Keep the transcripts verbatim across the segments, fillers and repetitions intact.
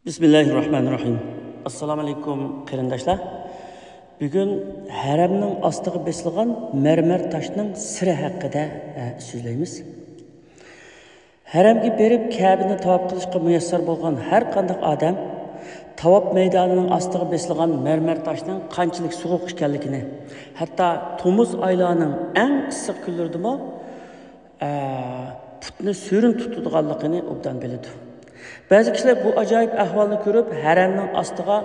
بىسمىللاھىررەھمانىررەھىم. ئەسسالامۇ ئەلەيكۇم، قېرىنداشلار. بۈگۈن ھەرەمنىڭ ئاستىغا بېسىلغان مەرمەر تاشنىڭ سىرى ھەققىدە، ئە، سۆزلەيمىز. ھەرەمگە بېرىپ، كەبىنى تاۋاپ قىلىشقا مۇيەسسەر بولغان ھەر قانداق ئادەم تاۋاپ مەيدانىنىڭ ئاستىغا بېسىلغان مەرمەر تاشنىڭ قانچىلىك سوغۇق ئىكەنلىكىنى، ھەتتا تومۇز ئايلارنىڭ ئەڭ ئىسسىق كۈنلىرىدىمۇ ئە، پۇتنى سۈرۈن تۇتىدىغانلىقىنى ئوبدان بىلىدۇ. بەزى كىشىلەر بۇ ئاجايىپ ئەھۋالنى كۆرۈپ، ھەرەمنىڭ ئاستىغا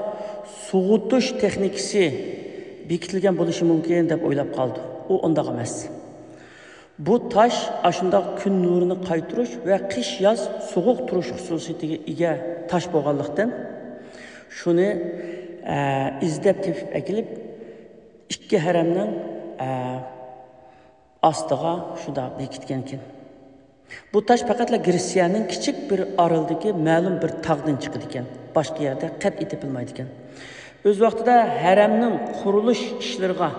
سوغۇتۇش تېخنىكىسى بېكىتىلگەن بولۇشى مۇمكىن دەپ ئويلاپ قالىدۇ. ئۇ ئۇنداق ئەمەس. بۇ تاش ئاشۇنداق كۈن نۇرىنى قايتۇرۇش ۋە قىش-ياز سوغۇق تۇرۇش خۇسۇسىيىتىگە ئىگە تاش بولغانلىقتىن، شۇنى، ئە، ئىزدەپ تېپىپ ئەكېلىپ، ئىككى ھەرەمنىڭ، ئە، ئاستىغا شۇنداق بېكىتكەنكەن. بۇ تاش پەقەتلا گرېتسىيەنىڭ كىچىك بىر ئارىلىدىكى مەلۇم بىر تاغدىن چىقىدىكەن. باشقا يەردە قەتئىي تېپىلمايدىكەن. ئۆز ۋاقتىدا ھەرەمنىڭ قۇرۇلۇش ئىشلىرىغا،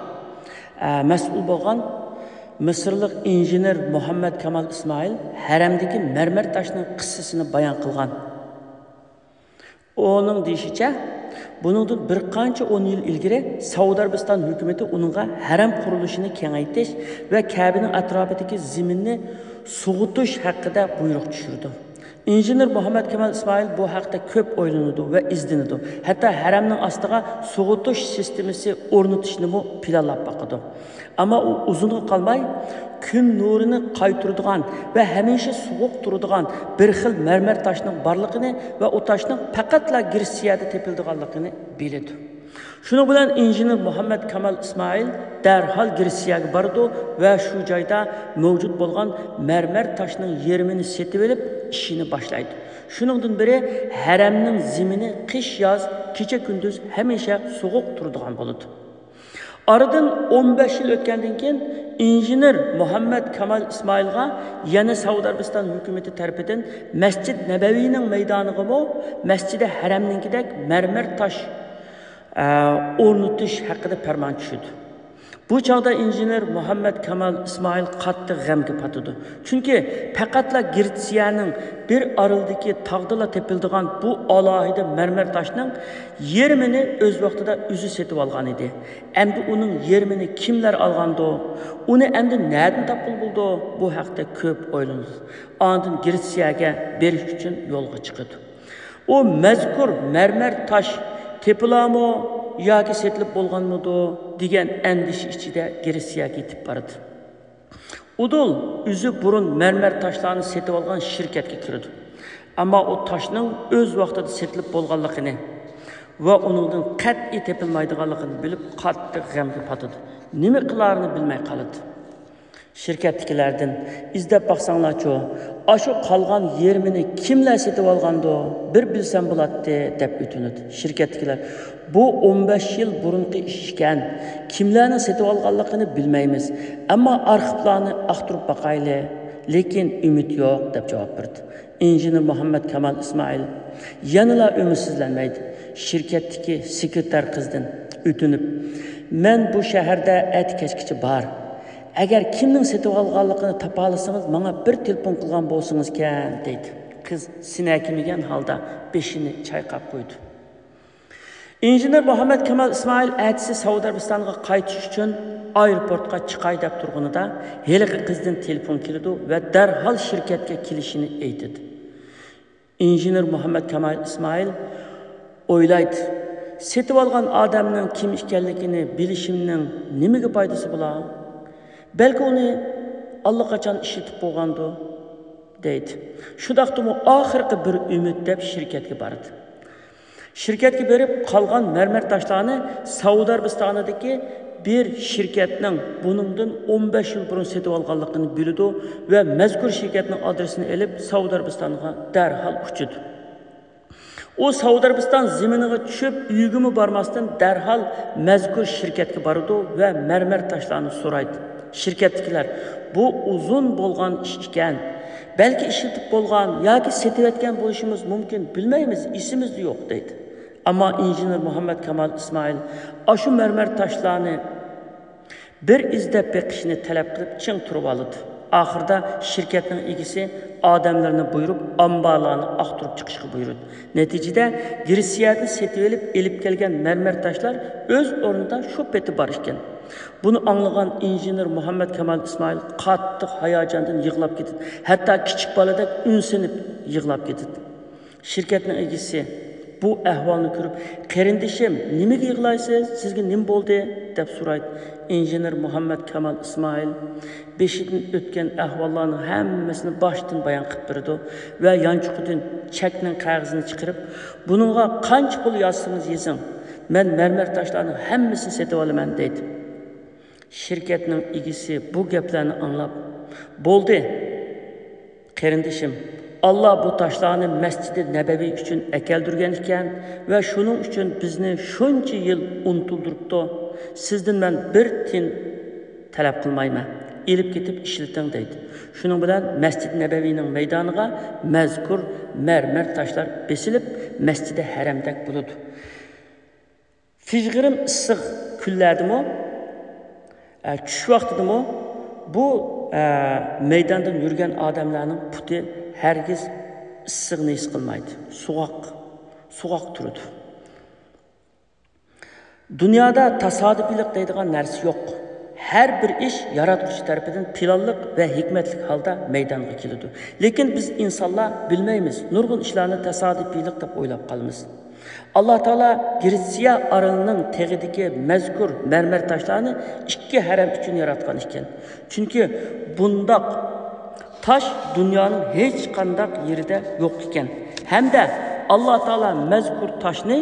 ئە، مەسئۇل بولغان مىسىرلىق ئىنژېنېر مۇھەممەد كامال ئىسمائىل ھەرەمدىكى مەرمەر تاشنىڭ قىسسىسىنى بايان قىلغان. ئۇنىڭ دېيىشىچە، بۇنىڭدىن بىر قانچە ئون يىل ئىلگىرى سەئۇدى ئەرەبىستان ھۆكۈمىتى ئۇنىڭغا ھەرەم قۇرۇلۇشىنى كېڭەيتىش ۋە كەبىنىڭ ئەتراپىدىكى زېمىننى سوغۇتۇش ھەققىدە بۇيرۇق چۈشۈرىدۇ. ئىنژېنېر مۇھەممەد كامال ئىسمائىل بۇ ھەقتە كۆپ ئويلىنىدۇ ۋە ئىزدىنىدۇ. ھەتتا ھەرەمنىڭ ئاستىغا سوغۇتۇش سىستېمىسى ئورنىتىشنىمۇ پىلانلاپ باقىدۇ. ئەمما ئۇ ئۇزۇنغا قالماي، كۈن نۇرىنى قايتۇرىدىغان ۋە ھەمىشە سوغۇق تۇرىدىغان بىر خىل مەرمەر تاشنىڭ بارلىقىنى ۋە ئۇ تاشنىڭ پەقەتلا گرېتسىيەدە تېپىلىدىغانلىقىنى بىلىدۇ. شۇنىڭ بىلەن ئىنژېنېر مۇھەممەد كامال ئىسمائىل دەرھال گرېتسىيەگە بارىدۇ ۋە شۇ جايدا مەۋجۇت بولغان مەرمەر تاشنىڭ يېرىمىنى سېتىۋېلىپ، ئىشىنى باشلايدۇ. شۇنىڭدىن بېرى ھەرەمنىڭ زېمىنى قىش-ياز، كېچە-كۈندۈز ھەمىشە سوغۇق تۇرىدىغان بولىدۇ. ئارىدىن ئون بەش يىل ئۆتكەندىن كېيىن، ئىنژېنېر مۇھەممەد كامال ئىسمائىلغا يەنە سەئۇدى ئەرەبىستان ھۆكۈمىتى تەرىپىدىن مەسچىد نەبەۋىنىڭ مەيدانىغىمۇ مەسچىدى ھەرەمنىڭكىدەك مەرمەر تاش، ئە، ئورنىتىش ھەققىدە پەرمان چۈشىدۇ. بۇ چاغدا ئىنژېنېر مۇھەممەد كامال ئىسمائىل قاتتىق غەمگە پاتىدۇ. چۈنكى پەقەتلا گرېتسىيەنىڭ بىر ئارىلىدىكى تاغدىلا تېپىلىدىغان بۇ ئالاھىدە مەرمەر تاشنىڭ يېرىمىنى ئۆز ۋاقتىدا ئۆزى سېتىۋالغان ئىدى. ئەمدى ئۇنىڭ يېرىمىنى كىملەر ئالغاندۇ؟ ئۇنى ئەمدى نەدىن تاپقىلى بولىدۇ؟ بۇ ھەقتە كۆپ ئويلىنىدۇ. ئاندىن گرېتسىيەگە بېرىش ئۈچۈن يولغا چىقىدۇ. ئۇ مەزكۇر مەرمەر تاش تېپىلامۇ ياكى سېتىلىپ بولغانمىدۇ دېگەن ئەندىشە ئىچىدە گرېتسىيەگە يېتىپ بارىدۇ. ئۇدۇل ئۆزى بۇرۇن مەرمەر تاشلارنى سېتىۋالغان شىركەتكە كىرىدۇ. ئەمما ئۇ تاشنىڭ ئۆز ۋاقتىدا سېتىلىپ بولغانلىقىنى ۋە ئۇنىڭدىن قەتئىي تېپىلمايدىغانلىقىنى بىلىپ، قاتتىق غەمگە پاتىدۇ. نېمە قىلارىنى بىلمەي قالىدۇ. شىركەتتىكىلەردىن، «ئىزدەپ باقساڭلارچۇ، ئاشۇ قالغان يېرىمىنى كىملەر سېتىۋالغاندۇ؟ بىر بىلسەم بولاتتى» دەپ ئۆتۈنىدۇ. شىركەتتىكىلەر، «بۇ ئون بەش يىل بۇرۇنقى ئىش ئىكەن، كىملەرنىڭ سېتىۋالغانلىقىنى بىلمەيمىز، ئەمما ئارخىپلارنى ئاختۇرۇپ باقايلى، لېكىن ئۈمىد يوق» دەپ جاۋاب بېرىدۇ. ئىنژېنېر مۇھەممەد كامال ئىسمائىل يەنىلا ئۈمىدسىزلەنمەيدۇ. شىركەتتىكى سېكرېتار قىزدىن ئۆتۈنۈپ، «مەن بۇ شەھەردە ئەتە كەچكىچە بار. ئەگەر كىمنىڭ سېتىۋالغانلىقىنى تاپالىسىڭىز، ماڭا بىر تېلېفون قىلغان بولسىڭىزكەن» دەيدۇ. قىز سېنەكىمىگەن ھالدا بېشىنى چايقاپ قويىدۇ. ئىنژېنېر مۇھەممەد كامال ئىسمائىل ئەتىسى سەئۇدى ئەرەبىستانغا قايتىش ئۈچۈن ئايروپورتقا چىقاي دەپ تۇرغىنىدا، ھېلىقى قىزدىن تېلېفون كېلىدۇ ۋە دەرھال شىركەتكە كېلىشىنى ئېيتىدۇ. ئىنژېنېر مۇھەممەد كامال ئىسمائىل ئويلايدۇ، «سېتىۋالغان ئادەمنىڭ كىم ئىكەنلىكىنى بىلىشىمنىڭ نېمىگە پايدىسى بولا؟ بەلكى ئۇنى ئاللىقاچان ئىشلىتىپ بولغاندۇ؟» دەيدۇ. شۇنداقتىمۇ ئاخىرقى بىر ئۈمىد دەپ شىركەتكە بارىدۇ. شىركەتكە بېرىپ، قالغان مەرمەر تاشلارنى سەئۇدى ئەرەبىستانىدىكى بىر شىركەتنىڭ بۇنىڭدىن ئون بەش يىل بۇرۇن سېتىۋالغانلىقىنى بىلىدۇ ۋە مەزكۇر شىركەتنىڭ ئادرېسىنى ئېلىپ، سەئۇدى ئەرەبىستانىغا دەرھال ئۇچىدۇ. ئۇ سەئۇدى ئەرەبىستان زېمىنىغا چۈشۈپ، ئۆيىگىمۇ بارماستىن، دەرھال مەزكۇر شىركەتكە بارىدۇ ۋە مەرمەر تاشلارنى سورايدۇ. شىركەتتىكىلەر، «بۇ ئۇزۇن بولغان ئىش ئىكەن. بەلكى ئىشلىتىپ بولغان ياكى سېتىۋەتكەن بولۇشىمىز مۇمكىن، بىلمەيمىز، ئېسىمىزدە يوق» دەيدۇ. ئەمما ئىنژېنېر مۇھەممەد كامال ئىسمائىل ئاشۇ مەرمەر تاشلارنى بىر ئىزدەپ بېقىشنى تەلەپ قىلىپ، چىڭ تۇرۇۋالىدۇ. ئاخىرىدا شىركەتنىڭ ئىگىسى ئادەملىرىنى بۇيرۇپ، ئامبارلارنى ئاختۇرۇپ چىقىشقا بۇيرۇدى. نەتىجىدە، گرېتسىيەدىن سېتىۋېلىپ ئېلىپ كەلگەن مەرمەر تاشلار ئۆز ئورنىدا شۇ پېتى بار ئىكەن. بۇنى ئاڭلىغان ئىنژېنېر مۇھەممەد كامال ئىسمائىل قاتتىق ھاياجاندىن يىغلاپ كېتىدۇ. ھەتتا كىچىك بالىدەك ئۈنسىنىپ يىغلاپ كېتىدۇ. شىركەتنىڭ ئىگىسى بۇ ئەھۋالنى كۆرۈپ، «قېرىندىشىم، نېمىگە يىغلايسىز؟ سىزگە نېمە بولدى؟» دەپ سورايدۇ. ئىنژېنېر مۇھەممەد كامال ئىسمائىل بېشىدىن ئۆتكەن ئەھۋاللارنىڭ ھەممىسىنى باشتىن بايان قىلىپ بېرىدۇ ۋە يانچۇقىدىن چەكنىڭ قەغىزىنى چىقىرىپ، «بۇنىڭغا قانچە پۇل يازسىڭىز يېزىڭ، مەن مەرمەر تاشلارنىڭ ھەممىسىنى سېتىۋالىمەن» دەيدۇ. شىركەتنىڭ ئىگىسى بۇ گەپلەرنى ئاڭلاپ، «بولدى، قېرىندىشىم، ئاللا بۇ تاشلارنى مەسچىدى نەبەۋى ئۈچۈن ئەكەلدۈرگەن ئىكەن ۋە شۇنىڭ ئۈچۈن بىزنى شۇنچە يىل ئۇنتۇلدۇرۇپتۇ. سىزدىن مەن بىر تىيىن تەلەپ قىلمايمەن. ئېلىپ كېتىپ ئىشلىتىڭ» دەيدۇ. شۇنىڭ بىلەن مەسچىدى نەبەۋىنىڭ مەيدانىغا مەزكۇر مەرمەر تاشلار بېسىلىپ، مەسچىدى ھەرەمدەك بولىدۇ. پىژغىرىم ئىسسىق كۈنلەردىمۇ، ئە، چۈش ۋاقتىدىمۇ بۇ، ئە، مەيداندىن يۈرگەن ئادەملەرنىڭ پۇتى ھەرگىز ئىسسىقنى ھېس قىلمايدۇ. سوغۇق، سوغۇق تۇرىدۇ. دۇنيادا تاسادىپىيلىق دەيدىغان نەرسە يوق. ھەر بىر ئىش ياراتقۇچى تەرىپىدىن پىلانلىق ۋە ھېكمەتلىك ھالدا مەيدانغا كېلىدۇ. لېكىن بىز ئىنسانلار بىلمەيمىز، نۇرغۇن ئىشلارنى تاسادىپىيلىق دەپ ئويلاپ قالىمىز. ئاللا تائالا گرېتسىيە ئارىلىنىڭ تېغىدىكى مەزكۇر مەرمەر تاشلارنى ئىككى ھەرەم ئۈچۈن ياراتقان ئىكەن. چۈنكى بۇنداق تاش دۇنيانىڭ ھېچقانداق يېرىدە يوق ئىكەن. ھەمدە ئاللا تائالا مەزكۇر تاشنى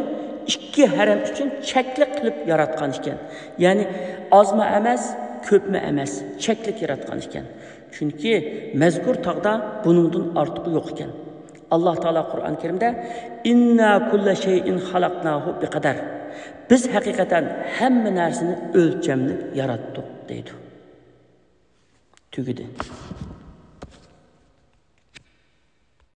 ئىككى ھەرەم ئۈچۈن چەكلىك قىلىپ ياراتقان ئىكەن. يەنى ئازمۇ ئەمەس، كۆپمۇ ئەمەس، چەكلىك ياراتقان ئىكەن. چۈنكى مەزكۇر تاغدا بۇنىڭدىن ئارتۇقى يوق ئىكەن. ئاللا تائالا قۇرئان كەرىمدە، «ئىننا كۇللە شەيئىن خەلەقناھۇ بىقەدەر»، «بىز ھەقىقەتەن ھەممە نەرسىنى ئۆلچەملىك ياراتتۇق» دەيدۇ. تۈگىدى.